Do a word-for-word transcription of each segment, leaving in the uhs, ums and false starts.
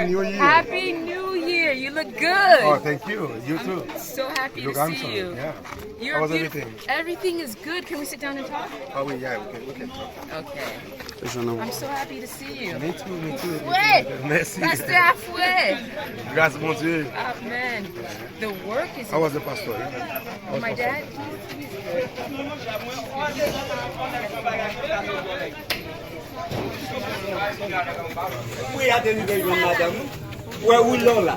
New Year. Happy New Year. You look good. Oh, thank you. You too. I'm so happy to see you. Yeah. How was everything? Everything is good. Can we sit down and talk? Oh, oui, yeah, we can, we can talk. Okay. I'm so happy to see you. Me too, me too. Fwe! Merci. Pastè a fwe. Gras Bondye. Amen. The work is. How was the pastor? My dad. Wi, a delivre yon madanm. Wè, ou lò la.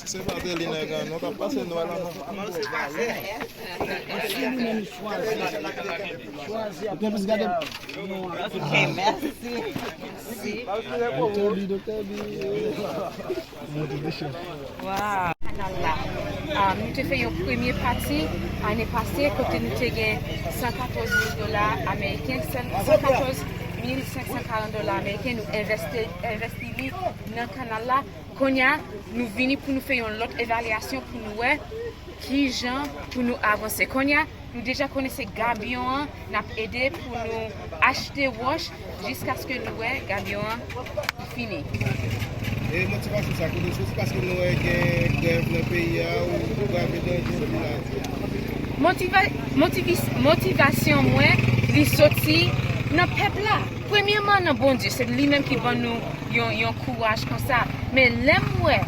Se pa de li nèg an, nou pa pase nou ala non. Doktè Pis, gade. Ok, mèsi. Doktè Bi, Doktè Bi. Kanal la. Ah, nou te fè yon premye pati ane pase kote nou te gen san katòz mil dola ameriken, san katòz mil senk san karant dola ameriken, nou envesti, envesti li nan kanal la. Kounye a, nou vini pou nou fè yon lòt evalyasyon pou nou wè kijan pou nou avanse. Kounye a, nou deja konnen se gabyon an n ap ede pou nou achte wòch jiskaske nou wè gabyon an fini. E motivasyon sa kote soti paske nou wè gen grèv nan peyi a ou brave danje pou la. Motiva, motivis, motivasyon mwen li soti nan pèp la. Premyèman nan Bondye, se li menm ki ban nou yon, yon kouraj konsa. Men lè m wè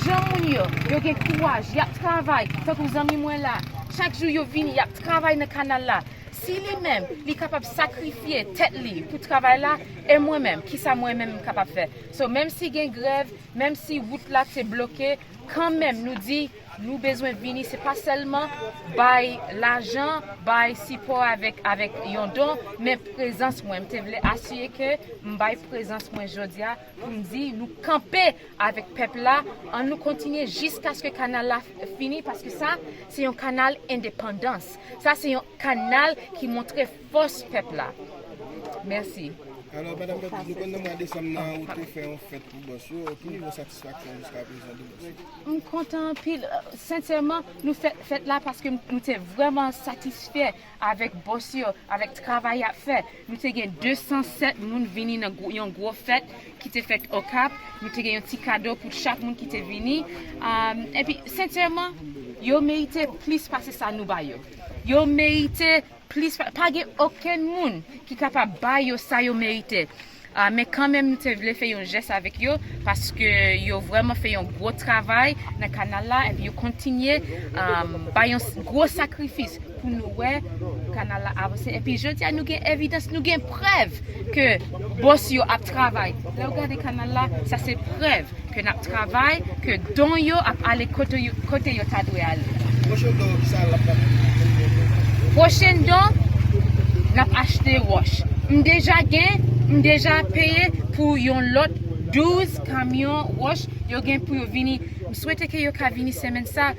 jan moun yo, yo gen kouraj, y ap travay, tankou zanmi mwen la, chak jou yo vini, y ap travay nan kanal la. Si li menm, li kapab sakrifye tèt li pou travay la, e mwen menm, kisa mwen menm m kapab fè? So, menm si gen grèv, menm si wout la te bloke, kanmenm nou di, nou bezwen vini, se pa sèlman bay lajan, bay sipò avèk, avèk yon don, men prezans mwen. M te vle asire ke m bay prezans mwen jodi a pou m di nou kanpe avèk pèp la, ann nou kontinye jiskaske kanal la fini, paske sa, se yon kanal endepandans. Sa, se yon kanal ki montre fòs pèp la. Mèsi. Alò, madanm Bèbèt, nou konn nan mwa desanm nan, ou te fè yon fèt pou bòs yo. Ki nivo satisfaksyon jiska prezan de bòs yo? M kontan anpil. Sensèman, nou fè fèt la paske nou te vrèman satisfè avèk bòs yo, avèk travay y ap fè. Nou te gen de san sèt moun vini nan gwo, yon gwo fèt ki te fèt Okap. Nou te gen yon ti kado pou chak moun ki te vini. Um, epi, sensèman, yo merite plis pase sa nou ba yo. Yo merite plis, pa, pa gen okenn moun ki kapab ba yo sa yo merite. Ah, men kanmenm, nou te vle fè yon jès avèk yo, paske yo vrèman fè yon gwo travay nan kanal la, epi yo kontinye, ah, bay yon s, gwo sakrifis pou nou wè kanal la avanse. Epi jodi a, nou gen evidans, nou gen prèv ke bòs yo ap travay. Lè w gade kanal la, sa se prèv ke n ap travay, ke don yo ap ale kote yo, kote yo ta dwe ale. Pwochen don, kisa l ap fè? Pwochen don, n ap achte wòch. M deja gen, m deja peye pou yon lòt douz kamyon wòch. Yo gen pou yo vini. M swete ke yo ka vini semèn sa.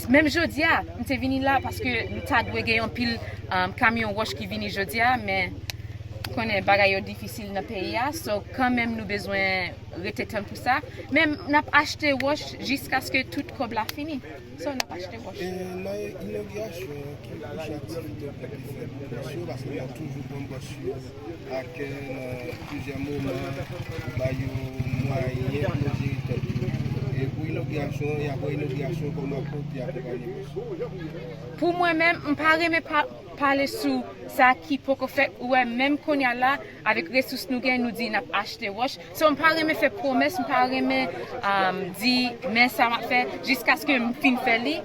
Menm jodi a, m te vini la paske nou ta dwe gen yon pil, um, kamyon wòch ki vini jodi a, men ou konnen bagay yo difisil nan peyi a, so kanmenm nou bezwen rete tann pou sa. Men n ap achte wòch jiskaske tout kòb la fini. So n ap achte wòch. E nan inogirasyon an, ki pwochen aktivite w konte fè pou bòs yo? Paske n ap toujou pran bòs yo ak, euh, nan plizyè moman, pou ba yo mwayen pou yo jere tèt yo. E pou inogirasyon an, e apre inogirasyon, kòman w ap konte akonpanye bòs yo? Pou mwen menm, m pa renmen pa, pale sou sa ki poko fèt. Ou wè, menm kounye a la, avèk resous nou gen, nou di n ap achte wòch. So, m pa renmen fè pwomès, m pa renmen, um, di, men sa m ap fè, jiskaske m fin fè li.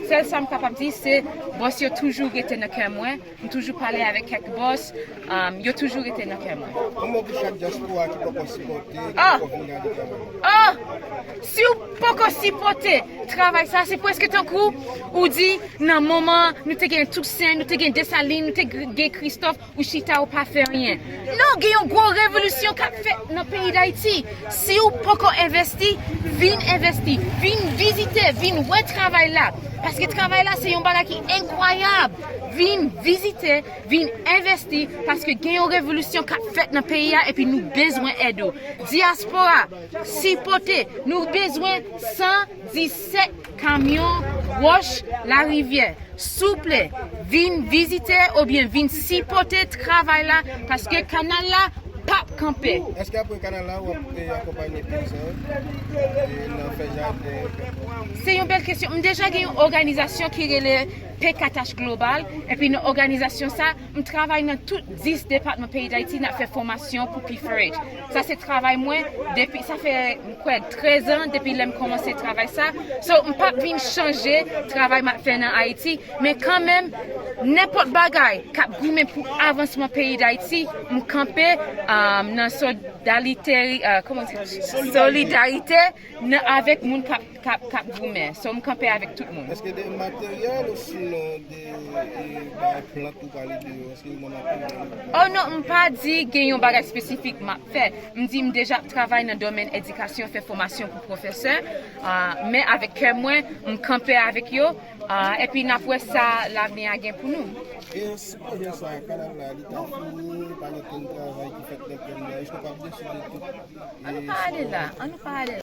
Sèl sa m kapab di, se bòs yo toujou rete nan kè mwen. M toujou pale avèk kèk bòs, um, yo toujou rete nan kè mwen. Yon mo pou chak dyaspora ki poko sipòte, ki poko vin gade travay. Oh! Si w poko sipòte travay sa, se prèske tankou ou di, nan moman, nou te gen Tousen, nou te gen Desalin, nou te gen Kristòf, ou chita, ou pa fè anyen. Non, gen yon gwo revolisyon k ap fèt nan peyi Dayiti. Si w poko envesti, vin envesti, vin vizite, vin wè travay la. Paske travay la, se yon bagay ki enkwayab. Vin vizite, vin envesti, paske gen yon revolisyon k ap fèt nan peyi a, epi nou bezwen èd ou. Dyaspora, sipòte, nou bezwen san disèt kamyon wòch Larivyè. Souple, vin vizite oubyen vin sipòte travay la, paske kanal la p ap kanpe. Èske apre kanal la, w ap e, akonpanye peyizan e, nan fè jaden? Se yon bèl kesyon. M deja gen yon òganizasyon ki rele P K H Global, epi nan òganizasyon sa, m travay nan tout dis depatman peyi Dayiti, n ap fè fòmasyon pou P four H. Sa se travay mwen depi, sa fè, m kwè, trèz an depi lè m kòmanse travay sa. So, m p ap vin chanje travay m ap fè nan Ayiti, men kanmenm, nenpòt bagay k ap goumen pou avansman peyi Dayiti, m kanpe um, nan solidarite, uh, kòman di, solidarite nan, avèk moun k ap, k ap, k ap goumen. So, m kanpe avèk tout moun. Èske de materyèl ou sinon de e, bay plant ou pale de yo? Èske ou nan materyèl? Oh non, m pa di gen yon bagay espesifik m ap fè. M di m deja ap travay nan domèn edikasyon, fè fòmasyon pou pwofesè. Ah, men avèk kè mwen, m kanpe avèk yo. Ah, epi n ap wè sa lavni a gen pou nou. E si pwojè sa a, kanal la, li ta fini, pa gen okenn travay ki fèt nan plenn nan, èske w p ap deside tout? Ann nou pa ale la, ann nou pa ale la.